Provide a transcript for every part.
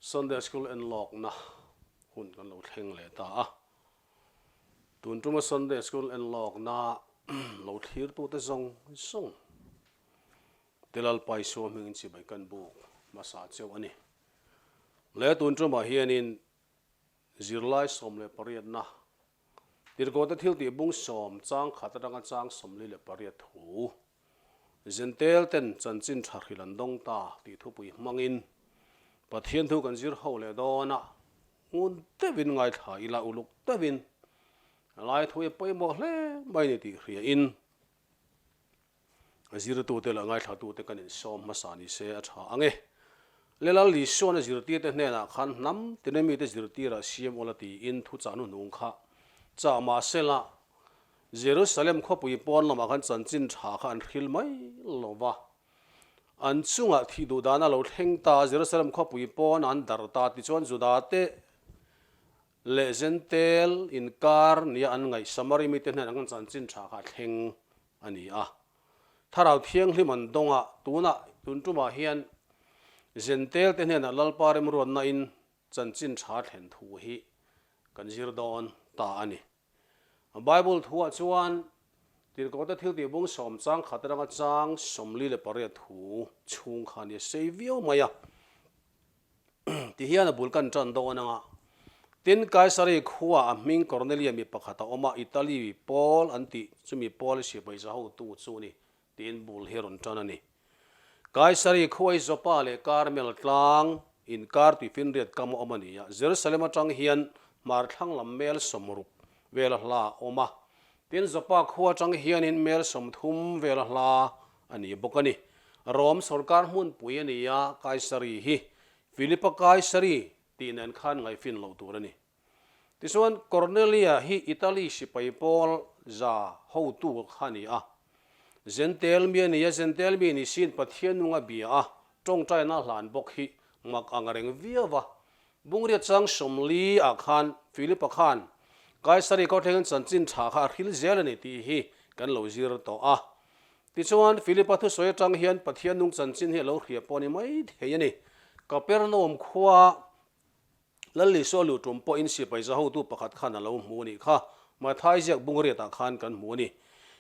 Sunday School enlawkna hun kan lo thleng leh ta a. Tun tuma Sunday School enlawkna lo thlirtute zawng zawng te Lalpa Isua hmingin chibai kan buk hmasa cheu a ni. Le tun tumah hianin zirlai 18na Tirhkohte thiltih bung sawm chang khat atanga chang 48 thu Zentel ten chanchin tha hrilh an dawng ta tih thupui hmangin Pathian thu kan zir ho leh dawn a, ngun deuhin ngaithla ila uluk deuhin lai thu hi pawimawh hle mai ni tih hriain A zirtute leh ngaithlatute kan insawm hmasa ni se a tha ang e. Lelal Lisuan a zirtirte hnenah khan hnam tina mite zirtirah siam ula tiin thuchah hnuhnung kha chah mah sela, Jerusalem khawpui pawn lamah khan chanchin tha kha an hril mai lo va. An chungah thih duh dan a lo thleng ta, Jerusalem khawpui pawn an darh ta tichuan Judate leh Zentel inkar nia an ngaih Samari mite hnenah khan chanchin tha kha a thleng a ni a. Thlarau Thianghlim an dawng a, tunah tun tumah hian Zentel te hnenah Lalpa remruatna in chanchin tha thlen thu hi kan zir dawn ta a ni. Bible thuah chuan Tirhkohte thiltih bung sawm chang khat atanga chang 48 thu chhung kha ni a sei viau mai a. Ti hian a bul kan tan dawn ang a. Tin, Kaisari khuaah a hming Kornelia mi pakhat a awm a, Italy pawl an tih chumi pawl sipai za hotu chu ni tiin bul hi a rawn tan a ni. Kaisari khua hi Joppa leh Karmel tlang inkar tuifinriat kam a awm a ni a, Jerusalem atang hian hmar thlang lam mel 60 vela hla a awm a. Tin, Joppa khua atang hianin mel 30 vela hla a ni bawk a ni. Rom sorkar hmunpui a ni a, Kaisari hi Philipa Kaisari tih nen khan ngaihfin loh tur a ni. Tichuan, Cornelia hi Italy sipai pawl za hotu kha a ni a. Zentel mi a ni a, Zentel mi ni siin Pathian nunga bia a, tawngtaina hlan bawk hi mak ang reng viau a. Bungriat chang 40 ah khan Philipa khan Kaisari khawthlengin chanchin tha kha a hril zel a ni tih hi kan lo zir tawh a. Tichuan, Philipa thusawi atang hian Pathian nung chanchin hi a lo hria pawh a ni mai thei a ni. Kapernaum khua Lal Isua luh tum pawhin sipai za hotu pakhat khan a lo hmu a nih kha. Mathai ziak bungriatah khan kan hmu a ni.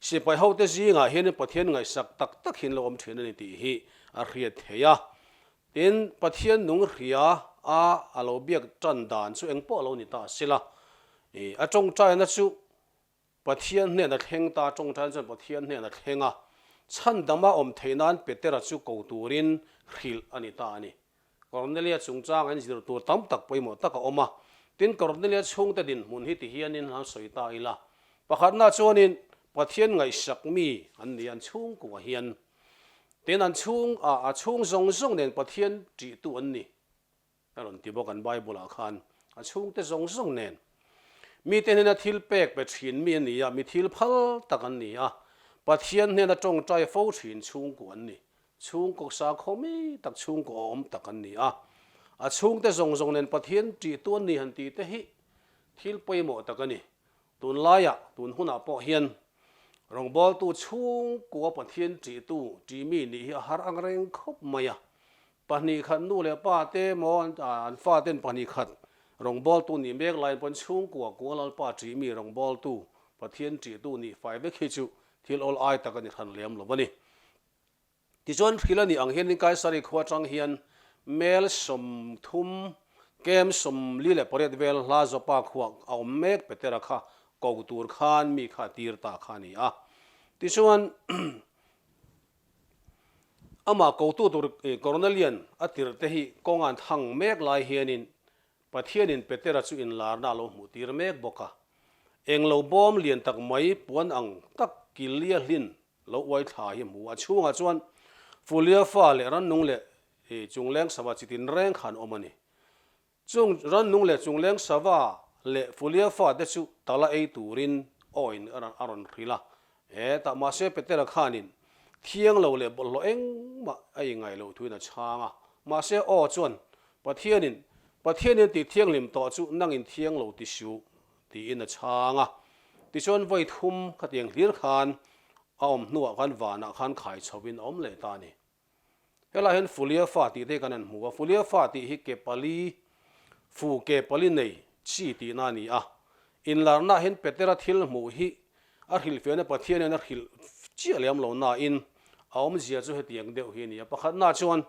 Sipai hote zingah hianin Pathian ngaihsak tak tak hin lo awm thin a ni tih hi a hriat theih a. Tin, Pathian nung hria a a lo biak tan dan chu engpawh a lo ni ta sela. A tawngtaina chu Pathian hnena thleng ta tawngtaina chuan Pathian hnena thleng a, chhandama awm theih nan Petera chu ko turin hrilh a ni ta a ni. Kornelia chungchang an zir tur tam tak pawimawh tak a awm a. Tin, Kornelia chhungte dinhmun hi ti hianin han sawi ta ila. Pakhatna chuanin Pathian ngaihsak mi an ni an chhungkua hian. Tin, an chhung a a chhung zawng zawng nen Pathian ṭihtu an ni. A rawn ti bawk an Bible ah khan a chhungte zawng zawng nen. Mite hnena thil pek pe thin mi a ni a, mi thil phal tak an ni a, Pathian hnena tawngtai fo thin chhungkua an ni. Chhungkaw sakhaw mi tak chhungkaw awm tak an ni a, a chhungte zawng zawng nen Pathian ṭihtu an ni han tih te hi thil pawimawh tak a ni. Tunlaiah, tun hunah pawh hian rawngbawltu chhungkua Pathian ṭihtu ṭih mi nih hi a har ang reng khawp mai a. Pahnih khat nu leh pa te maw an fa ten pahnih khat rawngbawltu nih mek laiin pawn chhungkua kua Lalpa ṭih mi rawngbawltu Pathian ṭihtu nih fai vek hi chu thil awl ai tak a ni hran lem lo a ni. Tichuan hrilh a nih ang hianin Kaisari khua atang hian mel 30 kem 48 vel hla Joppa khua a awm mek Petera kha ko tur khan mi kha a tir ta kha a ni a. Tichuan amah kotu tur Kornelian a tirhte hi kawng an thang mek lai hianin Pathianin Petera chu inlarna a lo hmuh tir mek bawk a. Englo bawm lian tak mai puan ang tak kilia hlin lo uai thla hi hmu a chhungah chuan Fulia fa leh rannung leh chungleng sava chi tinreng kha an awm a ni. Chung rannung leh chungleng sava leh Fulia fa te chu tala ei turin awin a rawn hrilh a. Hetah mahse Petera khanin thiang lo leh bawlhhlawh engmah a ingaih loh thuin a chhang a. Mahse aw chuan Pathianin, Pathianin tih thianghlim tawh chu nangin thiang lo ti suh, tiin a chhang a. Tichuan vawi thum khatiang hlir khan a awm hnuah khan vanah khan khai chhovin a awm leh ta a ni. Helaiah hian Fulia fa tih te hi kan han hmu a, Fulia fa tih hi ke pali, fu ke pali nei chi tihna a ni a. Inlarnaah hian Petera thil hmuh hi a hrilhfiahna Pathian hian a hrilh chiah lem lo nain a awmzia chu hetiang deuh hi a ni a. Pakhatnaah chuan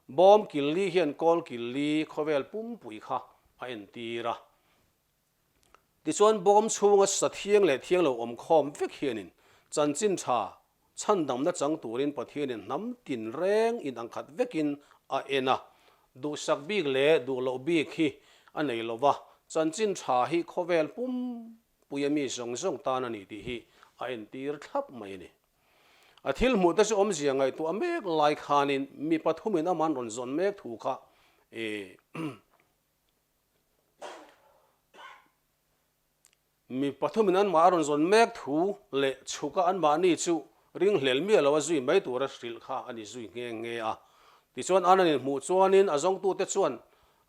bawm killi hian kawl killi khawvel pumpui kha a entir a. Tichuan bawm chhunga sa thiang leh thiang lo awm khawm vek hianin chanchin tha chhandamna chang turin Pathianin hnam tin reng in ang khat vekin a en a. Duhsak bik leh duh loh bik hi a nei lo va, chanchin tha hi khawvel pumpuia mi zawng zawng tan a ni tih hi a entir thlap mai a ni. A thil hmuh te chu awmzia ngaihtuah mek lai khanin mi pathumin aman rawn zawn mek thu kha i Mi pathumin anmah a rawn zawn mek thu leh chhuka anmahni chu ringhlel miah lo a zui mai tura hrilh kha a ni zui nghe nghe a. Tichuan an an inhmuh chuanin a zawngtute chuan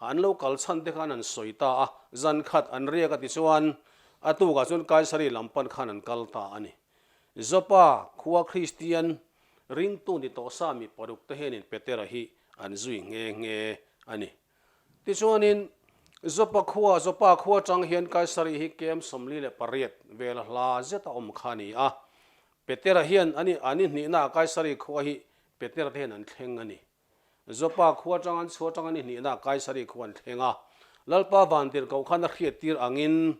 an lo kal chhan te khan an sawi ta a, zan khat an riak a tichuan a tukah chuan Kaisari lam pan khan an kal ta a ni. Joppa khua Kristian ringtu ni tawh sa mi paruk te hianin Petera hi an zui nghe nghe a ni. Tichuanin, Joppa khua, Joppa khua atang hian Kaisari hi kem 48 vela hla zet a awm kha a ni a. Petera hian a ni, an ihnihnaah Kaisari khua hi Petera te hian an thleng a ni. Joppa khua atang an chhuah atang an ihnihnaah Kaisari khua an thleng a. Lalpa vantirhkoh khan a hriattir angin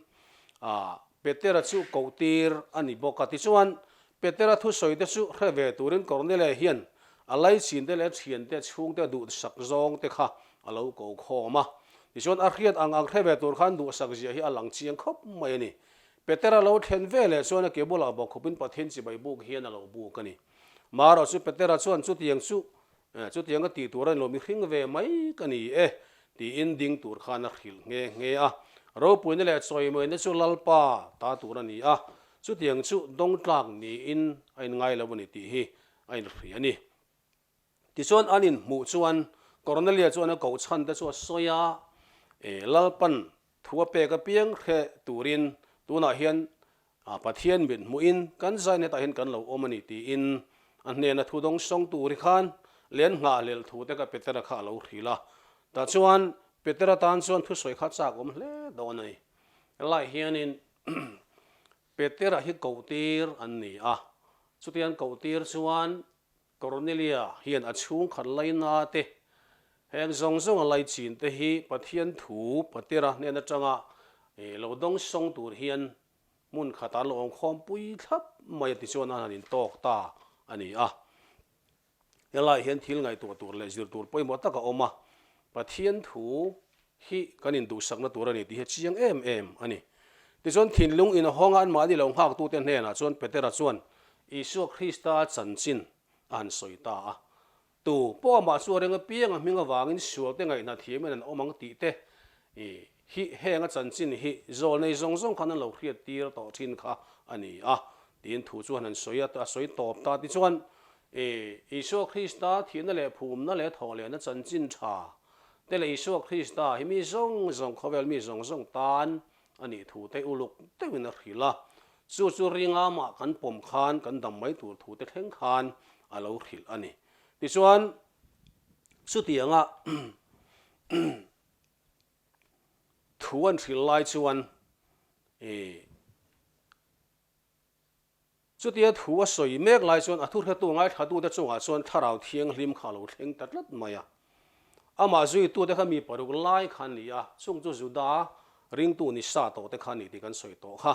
Petera chu kohtir a ni bawk a. Tichuan, Petera thusawi te chu hre ve turin Kornelia hian a laichin te leh a thiante chhungte duhsak zawng te kha a lo ko khawm a. Tichuan, a hriat ang ang hre ve tur khan duhsak zia hi a lang chiang khawp mai a ni. Petera lo thlen ve leh chuan a ke bulah bawkkhupin Pathian chibai buk hian a lo buk a ni. Marawh chu Petera chuan chutiang chu Chutiang a tih tur a ni lo, mihring ve mai ka ni e, tiin ding tur khan a hrilh nghe nghe a. Ropuina leh chawimawina chu Lalpa ta tur a ni a, chutiang chu dawngtlak niin a inngai lo a ni tih hi a inhria a ni. Tichuan an inhmuh chuan Kornelia chuan a koh chhan te chu a sawi a, Lalpan Thu a pek apiang hre turin tunah hian Pathian mit hmuhin kan zain hetah hian kan lo awm a ni tiin a hnena thu dawng sawng tur hi khan len nghahhlelh thu te kha Petera kha a lo hrilh a. Tah chuan Petera tan chuan thusawi kha chak awm hle dawn a ni. Helaiah hianin Petera hi kohtir an ni a, chutiang kohtir chuan Kornelia hian a chhungkhat laina te, heng zawng zawnga laichin te hi Pathian thu Patera hnen atanga lo dawngsawng tur hian hmun khatah an lo awm khawmpui thlap mai a ti chuan an han intawk ta a ni a. Helaiah hian thil ngaihtuah tur leh zir tur pawimawh tak a awm a, Pathian thu hi kan induhsakna tur a ni tih hi a chiang em em a ni. Tichuan thinlung inhawnga anmahni lo nghaktute hnenah chuan Petera chuan Isua Krista chanchin a han sawi ta a. Tu pawh amah chu a reng apiang a hming avangin sualte ngaihna thiamin an awm ang tih te hi heng a chanchin hi zawlnei zawng zawng khan an lo hriattir tawh thin kha a ni a tiin thu chuan han sawi a, a sawi tawp ta. Tichuan Isua Krista thihna leh phumna leh thawhlehna chanchin tha te leh Isua Krista hi mi zawng zawng, khawvel mi zawng zawng tan a nih thu te uluk deuhin a hrilh a. Chu chu ringa mah kan pawm khan kan dam mai tur thu te thleng khan a lo hrilh a ni. Tichuan, chutianga thu an hrilh lai chuan i. Chutia thu a sawi mek lai chuan a thuhretu ngaithlatute chungah chuan Thlarau Thianghlim kha a lo thleng ta tlat mai a. Amah zuitute kha mi paruk lai kha an ni a, chung chu Juda ringtu ni sa tawhte kha a ni tih kan sawi tawh kha.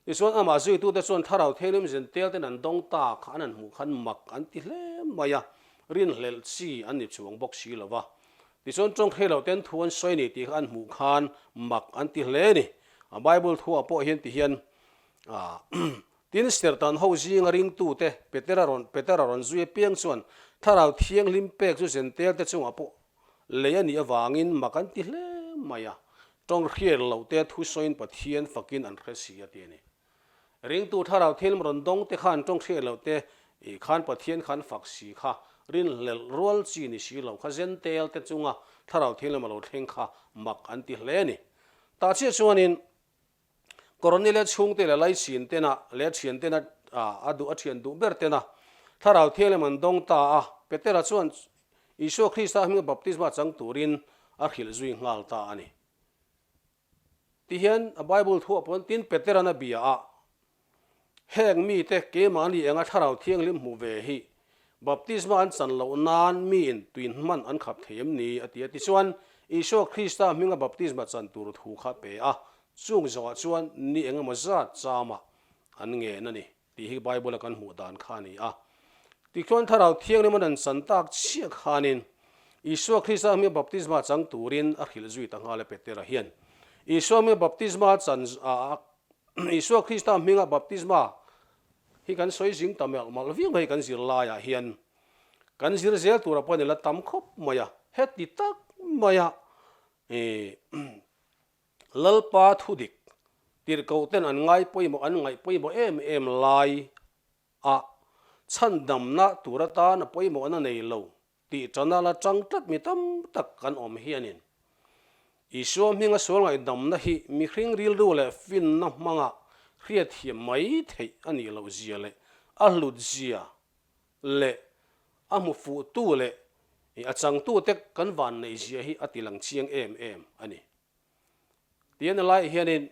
Tichuan amah zuitute chuan Thlarau Thianghlim zintel ten an dawng ta kha an han hmuh khan mak an ti hle mai a, rinhlelh chi an ni chuang bawk si lo va. Tichuan tawngthei lo ten thu an sawi a ni tih kha an hmuh khan mak an ti hle a ni. A Bible thuah pawh hian ti hian Tin, Sertan ho zinga ringtute Petera rawn Petera rawn zui apiang chuan Thlarau Thianghlim pek chu Zentel te chungah pawh lei a nih avangin mak an ti hle mai a, tawng hriat loh te thusawiin Pathian fakin an hre si a ti a ni. Ringtu Thlarau Thianghlim rawn dawng te khan tawng hriat loh te khan Pathian kha an fak si kha, rinhlelh rual chi ni si lo kha Zentel te chunga Thlarau Thianghlim a lo thleng kha mak an ti hle a ni. Tah chiah chuanin Kornelia chhungte leh laichin tena leh thian tena a duh a thian duh ber tena Thlarau Thianghlim an dawng ta a. Petera chuan Isua Krista hminga baptisma chang turin a hrilh zui nghal ta a ni. Tihian a Bible thuah pawn tin Peteran a bia a, Heng mite keimahni enga Thlarau Thianghlim hmuh ve hi baptisma an chan loh nan miin tuin hman an khap thei em ni? a ti a. Tichuan, Isua Krista hminga baptisma chan tur thu kha pe a, chung zawhah chuan ni engemaw zat chamah an ngen a ni. Tih hi Bible-a kan hmuh dan kha a ni a. Tikchuan Thlarau Thianghlim an an chan tak chiah khanin Isua Krista hminga baptisma chang turin a hrilh zui ta nghal e Petera hian. Isua hminga baptisma chan a Isua Krista hminga baptisma hi kan sawi zing ta melh malh viau mai kan zir laiah hian kan zir zel tura pawh a ni la tam khawp mai a. Heti tak maia ih Lalpa thudik tirhkohten an ngai pawimawh an ngaih pawimawh em em lai a chhandamna tur atan a pawimawhna nei lo tih tana la tang tlat mi tam tak kan awm hianin Isua hminga sual ngaihdamna hi mihring rilru leh finna hmanga hriatthiam mai theih a nih loh zia leh a hlut zia leh a hmu fuhtu leh a changtute kan vanneih zia hi a tilang chiang em em a ni. Tian a laiah hianin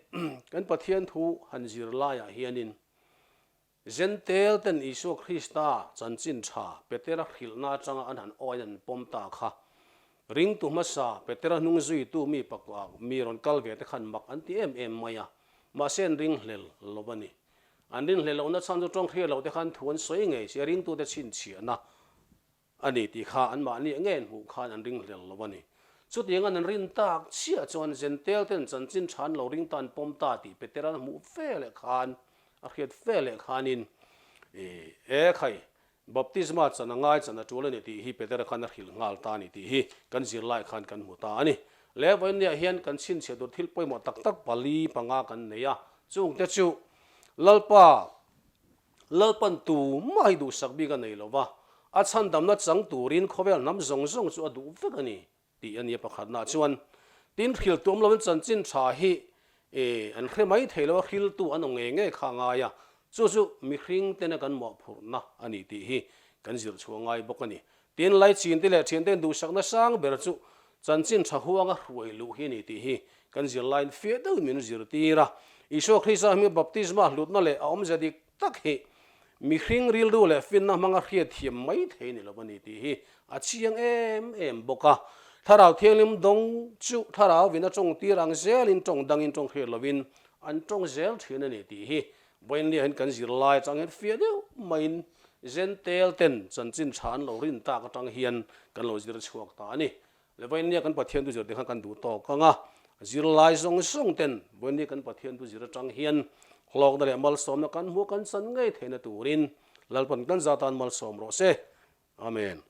kan Pathian thu han zir laiah hianin Zentel ten Isua Krista chanchin tha Petera hrilhna atanga an han awiin an pawm ta kha ringtu hmasa Petera hnung zuitu mi pakua mi rawn kal ve te khan mak an ti em em mai a, mahse an ringhlel lo a ni. An ringhlel lohna chhan chu tawng hriat loh te khan thu an sawi ngei si a, ringtute chhinchhiahna a ni tih kha anmahni nge an hmuh khan an ringhlel lo a ni. Chutiang an an rin tak chiah chuan Zentel ten chanchin tha an lo ring ta an pawm ta tih Petera'n a hmuh ve leh khan, a hriat ve leh khanin, E khai, baptisma chan a ngai chan a tul a ni tih hi Petera khan a hrilh nghal ta a ni tih hi kan zirlai khan kan hmu ta a ni. Le vawiinniah hian kan chhinchhiah tur thil pawimawh tak tak pali panga kan nei a, chungte chu Lalpa Lalpan tu mah hi duhsak bik a nei lo va, a chhandamna chang turin khawvel hnam zawng zawng chu a duh vek a ni tih a ni a pakhatnaah chuan. Tin, hriltu awm lovin chanchin tha hi an hre mai thei lo a, hriltu an awm ngei ngei kha a ngai a, chu chu mihring tena kan mawhphurhna a ni tih hi kan zir chhuah ngai bawk a ni. Tin, laichin te leh thiante'n duhsakna sang ber chu chanchin tha huanga hruai luh hi a ni tih hi kan zirlaiin fiah deuhin min zirtir a. Isua Krista hming baptisma hlutna leh a awmzia dik tak hi mihring rilru leh finna hmanga hriatthiam mai thei ni lo a ni tih hi a chiang em em bawk a. Thlarau Thianghlim dawng chu thlarau vin a tawng tir ang zelin tawng dangin tawng hriat lovin an tawng zel thin a ni tih hi Vawiinliah hian kan zirlai atang hian fiah deuh maiin Zentel ten chanchin tha an lo rin tak atang hian kan lo zir chhuak ta a ni. Le Vawiinliah kan Pathian thu zir te khan kan duh tawk ang a, zirlai zawng zawng ten Vawiinliah kan Pathian thu zir atang hian hlawkna leh malsawmna kan hmuh kan chan ngei theihna turin Lalpan kan zatan malsawm rawh se. Amen.